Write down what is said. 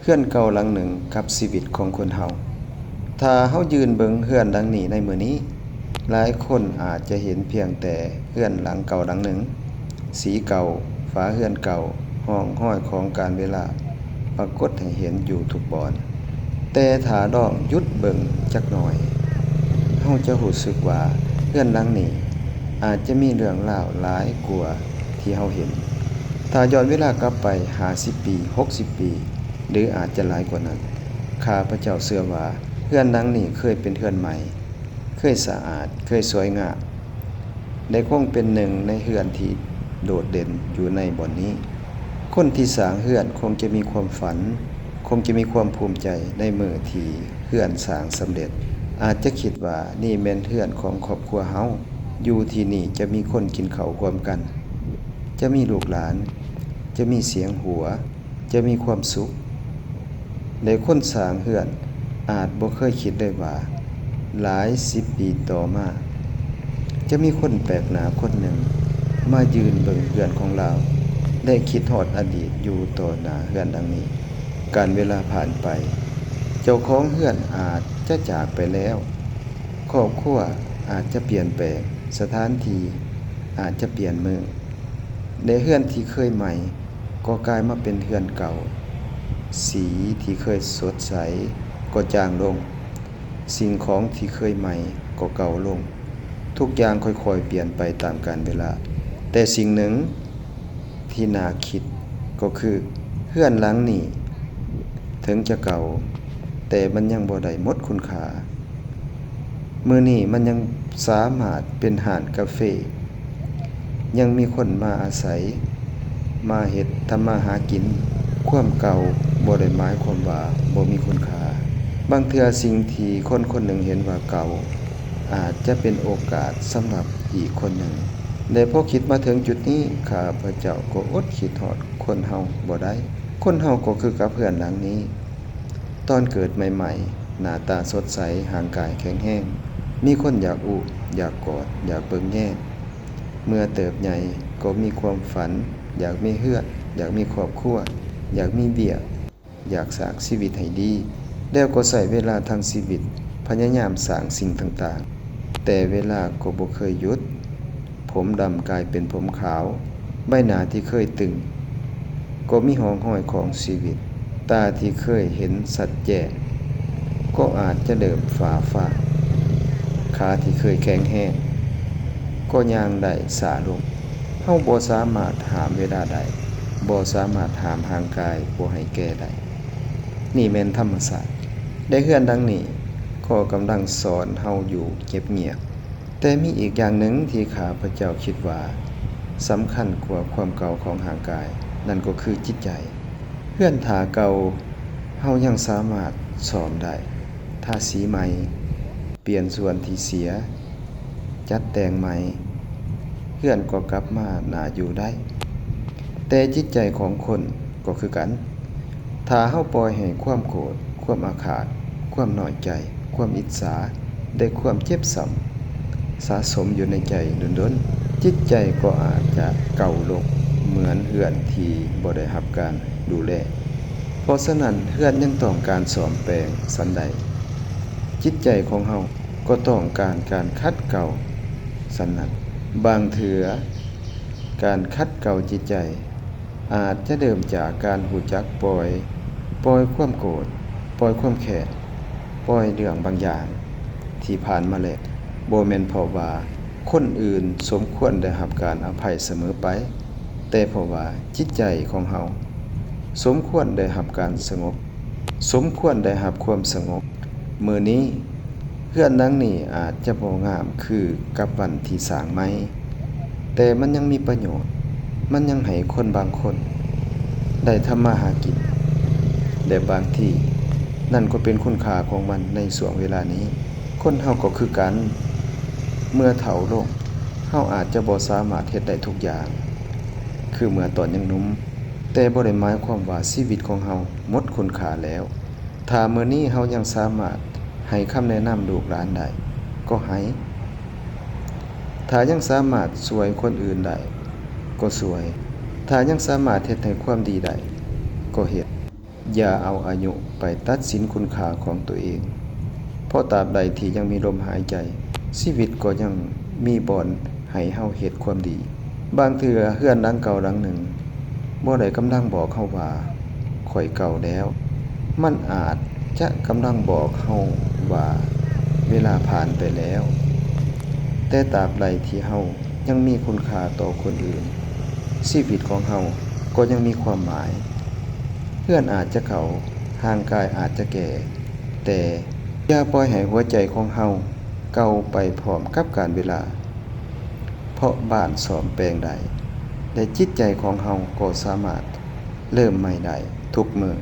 ເຮືອນເກົ່າຫຼັງໜຶ່ງກັບຊີວິດຂອງຄົນເຮົາ. ຖ້າເຮົາຢືນເບິ່ງເຮືອນຫຼັງນີ້ໃນມື້ນີ້, ຫຼາຍຄົນອາດຈະເຫັນພຽງແຕ່ເຮືອນຫຼັງເກົ່າຫຼັງໜຶ່ງ, ສີເກົ່າ, ຝາເຮືອນເກົ່າ, ຮ່ອງຮອຍຂອງການເວລາປາກົດໃຫ້ເຫັນຢູ່ທຸກບ່ອນ. ແຕ່ຖ້າລອງຢຸດເບິ່ງຈັກໜ້ອຍ, ເຮົາຈະຮູ້ສຶກວ່າເຮືອນຫຼັງນີ້ອາດຈະມີເລື່ອງລາວຫຼາຍກວ່າທີ່ເຮົາເຫັນ. ຖ້າຍ້ອນເວລາກັບໄປຫ້າສິບປີ, ຫົກສິບປີ, ຫຼື ອາດຈະຫຼາຍກວ່ານັ້ນ, ຂ້າພະເຈົ້າເຊື່ອວ່າເຮືອນຫຼັງນີ້ເຄີຍເປັນເຮືອນໃໝ່, ເຄີຍສະອາດ, ເຄີຍສວຍງາມ ແລະ ຄົງເປັນໜຶ່ງໃນເຮືອນທີ່ໂດດເດັ່ນຢູ່ໃນບ່ອນນີ້. ຄົນທີ່ສ້າງເຮືອນຄົງຈະມີຄວາມຝັນ, ຄົງຈະມີຄວາມພູມໃຈໃນມື້ທີ່ເຮືອນສ້າງສຳເລັດ. ອາດຈະຄິດວ່ານີ້ແມ່ນເຮືອນຂອງຄອບຄົວເຮົາ, ຢູ່ທີ່ນີ້ຈະມີຄົນກິນເຂົ້າຮ່ວມກັນ, ຈະມີລູກຫຼານ, ຈະມີສຽງຫົວ, ຈະມີຄວາມສຸກ. ແລະ ຄົນສ້າງເຮືອນອາດບໍ່ເຄີຍຄິດເລີຍວ່າ ຫຼາຍສິບປີຕໍ່ມາ ຈະມີຄົນແປກໜ້າຄົນໜຶ່ງມາຢືນເບິ່ງເຮືອນຂອງລາວ ແລະ ຄິດຮອດອະດີດຢູ່ຕໍ່ໜ້າເຮືອນຫຼັງນີ້. ການເວລາຜ່ານໄປ, ເຈົ້າຂອງເຮືອນອາດຈະຈາກໄປແລ້ວ, ຄອບຄົວອາດຈະປ່ຽນແປງ, ສະຖານທີ່ອາດຈະປ່ຽນມື້ ແລະ ເຮືອນທີ່ເຄີຍໃໝ່ກໍກາຍມາເປັນເຮືອນເກົ່າ, ສີທີ່ເຄີຍສົດໃສກໍຈາງລົງ, ສິ່ງຂອງທີ່ເຄີຍໃໝ່ກໍເກົ່າລົງ. ທຸກຢ່າງຄ່ອຍໆປ່ຽນໄປຕາມການເວລາ. ແຕ່ສິ່ງໜຶ່ງທີ່ໜ້າຄິດກໍຄື ເຮືອນຫຼັງນີ້ເຖິງຈະເກົ່າ, ແຕ່ມັນຍັງບໍ່ໄດ້ໝົດຄຸນຄ່າ. ມື້ນີ້ມັນຍັງສາມາດເປັນຮ້ານກາເຟ, ຍັງມີຄົນມາອາໄສ, ມາເຮັດທຳມາຫາກິນ. ຄວາມເກົ່າບໍ່ໄດ້ໝາຍຄວາມວ່າບໍ່ມີຄຸນຄ່າ. ບາງເທື່ອສິ່ງທີ່ຄົນຄົນໜຶ່ງເຫັນວ່າເກົ່າ ອາດຈະເປັນໂອກາດສຳລັບອີກຄົນໜຶ່ງ. ແລະ ພໍຄິດມາເຖິງຈຸດນີ້, ຂ້າພະເຈົ້າກໍອົດຄິດຮອດຄົນເຮົາບໍ່ໄດ້. ຄົນເຮົາກໍຄືກັບເຮືອນຫຼັງນີ້. ຕອນເກີດໃໝ່ໆ, ໜ້າຕາສົດໃສ, ຮ່າງກາຍແຂງແຮງ, ມີຄົນຢາກອຸ້, ຢາກກອດ, ຢາກເບິ່ງແຍງ. ເມື່ອເຕີບໃຫຍ່ກໍມີຄວາມຝັນ, ຢາກມີເຮືອນ, ຢາກມີຄອບຄົວ, ຢາກມີວຽກ, ຢາກສ້າງຊີວິດໃຫ້ດີ, ແລ້ວກໍໃຊ້ເວລາທັງຊີວິດພະຍາຍາມສ້າງສິ່ງຕ່າງໆ. ແຕ່ເວລາກໍບໍ່ເຄີຍຢຸດ. ຜົມດຳກາຍເປັນຜົມຂາວ, ໃບໜ້າທີ່ເຄີຍຕຶງກໍມີຮ່ອງຮອຍຂອງຊີວິດ, ຕາທີ່ເຄີຍເຫັນຊັດແຈ້ງກໍອາດຈະເລີ່ມຝ້າຟາງ, ຂາທີ່ເຄີຍແຂງແຮງກໍຍ່າງໄດ້ຊ້າລົງ. ເຮົາບໍ່ສາມາດຫ້າມເວລາໄດ້, ບໍ່ສາມາດຫ້າມຮ່າງກາຍບໍ່ໃຫ້ແກ່ໄດ້. ນີ້ແມ່ນທຳມະຊາດ, ແລະ ເຮືອນຫຼັງນີ້ກໍກຳລັງສອນເຮົາຢູ່ງຽບໆ. ແຕ່ມີອີກຢ່າງໜຶ່ງທີ່ຂ້າພະເຈົ້າຄິດວ່າສຳຄັນກວ່າຄວາມເກົ່າຂອງຮ່າງກາຍ, ນັ້ນກໍຄືຈິດໃຈ. ເຮືອນຖ້າເກົ່າເຮົາຍັງສາມາດສ້ອມໄດ້, ທາສີໃໝ່, ປ່ຽນສ່ວນທີ່ເສຍ, ຈັດແຕ່ງໃໝ່, ເຮືອນກໍກັບມາໜ້າຢູ່ໄດ້. ແຕ່ຈິດໃຈຂອງຄົນກໍຄືກັນ. ຖ້າເຮົາປ່ອຍໃຫ້ຄວາມໂກດ, ຄວາມອາຄາດ, ຄວາມນ້ອຍໃຈ, ຄວາມອິດສາ ແລະ ຄວາມເຈັບຊ້ຳສະສົມຢູ່ໃນໃຈດົນໆ, ຈິດໃຈກໍອາດຈະເກົ່າລົງເໝືອນເຮືອນທີ່ບໍ່ໄດ້ຮັບການດູແລ. ເພາະສະນັ້ນ, ເຮືອນຍັງຕ້ອງການສ້ອມແປງສັນໃດ, ຈິດໃຈຂອງເຮົາກໍຕ້ອງການການຂັດເກົາສັນນັ້ນ. ບາງເທື່ອ, ການຂັດເກົາຈິດໃຈ ອາດຈະເລີ່ມຈາກການຮູ້ຈັກປ່ອຍ, ປ່ອຍຄວາມໂກດ, ປ່ອຍຄວາມແຄ້ນ, ປ່ອຍເລື່ອງບາງຢ່າງທີ່ຜ່ານມາແລ້ວ. ບໍ່ແມ່ນເພາະວ່າຄົນອື່ນສົມຄວນໄດ້ຮັບການອະໄພສະເໝີໄປ, ແຕ່ເພາະວ່າຈິດໃຈຂອງເຮົາສົມຄວນໄດ້ຮັບການສະຫງົບ, ສົມຄວນໄດ້ຮັບຄວາມສະຫງົບ. ມື້ນີ້, ເຮືອນຫຼັງນີ້ອາດຈະບໍ່ງາມຄືກັບວັນທີ່ສ້າງໃໝ່, ແຕ່ມັນຍັງມີປະໂຫຍດ, ມັນຍັງໃຫ້ຄົນບາງຄົນໄດ້ທຳມາຫາກິນ, ແລະ ບາງທີນັ້ນກໍເປັນຄຸນຄ່າຂອງມັນໃນຊ່ວງເວລານີ້. ຄົນເຮົາກໍຄືກັນ, ເມື່ອເຖົ້າລົງ, ເຮົາອາດຈະບໍ່ສາມາດເຮັດໄດ້ທຸກຢ່າງຄືເມື່ອຕອນຍັງໜຸ່ມ, ແຕ່ບໍ່ໄດ້ໝາຍຄວາມວ່າຊີວິດຂອງເຮົາໝົດຄຸນຄ່າແລ້ວ. ຖ້າມື້ນີ້ເຮົາຍັງສາມາດໃຫ້ຄຳແນະນຳລູກຫຼານໄດ້ ກໍໃຫ້, ຖ້າຍັງສາມາດຊ່ວຍຄົນອື່ນໄດ້ກໍຊ່ວຍ, ຖ້າຍັງສາມາດເຮັດໃຫ້ຄວາມດີໄດ້ກໍເຮັດ. ຢ່າເອົາອາຍຸໄປຕັດສິນຄຸນຄ່າຂອງຕົວເອງ, ເພາະຕາບໃດທີ່ຍັງມີລົມຫາຍໃຈ, ຊີວິດກໍຍັງມີບ່ອນໃຫ້ເຮົາເຮັດຄວາມດີ. ບາງເທື່ອເຮືອນຫຼັງເກົ່າຫຼັງໜຶ່ງບໍ່ໄດ້ກຳລັງບອກເຮົາວ່າ ຂ້ອຍເກົ່າແລ້ວ. ມັນອາດຈະກຳລັງບອກເຮົາວ່າ ເວລາຜ່ານໄປແລ້ວ. ແຕ່ຕາບໃດທີ່ເຮົາຍັງມີຄຸນຄ່າຕໍ່ຄົນອື່ນ, ຊີວິດຂອງເຮົາກໍຍັງມີຄວາມໝາຍ. ເຮືອນອາດຈະເກົ່າ, ຮ່າງກາຍອາດຈະແກ່, ແຕ່ຢ່າປ່ອຍໃຫ້ຫົວໃຈຂອງເຮົາເກົ່າໄປພ້ອມກັບການເວລາ, ເພາະບ້ານສ້ອມແປງໄດ້ ແລະ ຈິດໃຈຂອງເຮົາກໍສາມາດເລີ່ມໃໝ່ໄດ້ທຸກມື້.